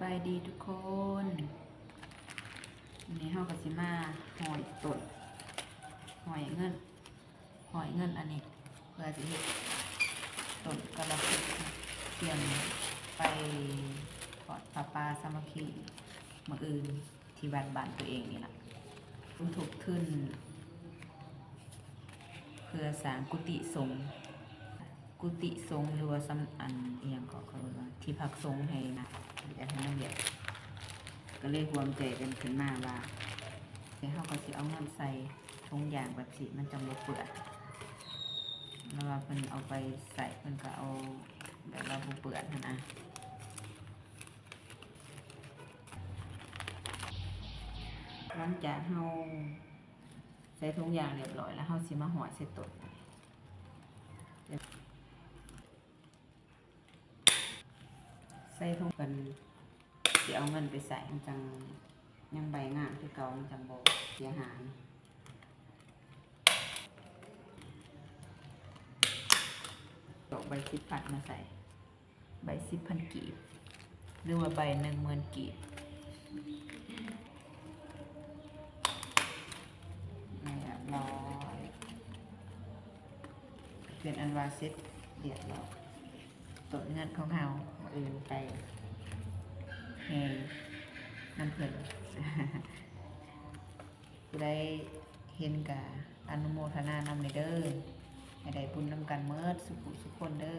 ສະບາຍດີທຸກຄົນ ມື້ນີ້ເຮົາກໍຊິມາຮ້ອຍຕົ້ນ ຮ້ອຍເງິນ ຮ້ອຍເງິນອັນນີ້ ເພື່ອຊິເຮັດຕົ້ນກາລະສິດ ຕຽມໄປທອດຜ້າປ່າສາມັກຄີມື້ອື່ນ ທີ່ວັດບ້ານຕົວເອງນີ້ລະ ສົມທົບທຶນເພື່ອສ້າງກຸຕິສົງ ກຸຕິສົງ ຫຼືວ່າສຳ ອັນ ອີ່ຫຍັງເກາະ ເຂົາເອີ້ນວ່າທີ່ພັກສົງໃຫ້ນະ ຢາກໃຫ້ມັນແບບ ກໍເລີຍຮ່ວມໃຈກັນຂຶ້ນມາວ່າ ແຕ່ເຮົາກໍຊິເອົາເງິນໃສ່ຖົງຢາງແບບຊີ້ ມັນຈັ່ງບໍ່ເປື້ອນ ແລ້ວວ່າເພິ່ນເອົາໄປໃຊ້ ເພິ່ນກໍເອົາແບບວ່າບໍ່ເປື້ອນຫັ້ນນະ. ຫຼັງຈາກເຮົາໃສ່ຖົງຢາງຮຽບຮ້ອຍແລ້ວ ເຮົາຊິມາຮ້ອຍໃສ່ຕົ້ນ ໃສ່ຖົງ ເພິ່ນຊິເອົາເງິນໄປໃຊ້ ມັນຈັ່ງຍັງໃບງາມຄືເກົ່າ ມັນຈັ່ງບໍ່ເສຍຫາຍ. ດອກໃບສິບພັນມາໃສ່ ໃບສິບພັນກີບ ຫຼືວ່າໃບໜຶ່ງໝື່ນກີບ ຮຽບຮ້ອຍ ເປັນອັນວ່າເສັດຮຽບຮ້ອຍ ຕົ້ນເງິນຂອງເຮົາ ມື້ອື່ນໄປແຫ່ນຳເພິ່ນ ຜູ້ໃດເຫັນກະອະນຸໂມທະນານຳແດ່ເດີ ໃຫ້ໄດ້ບຸນນຳກັນໝົດສຸຜູ້ສຸຄົນເດີ.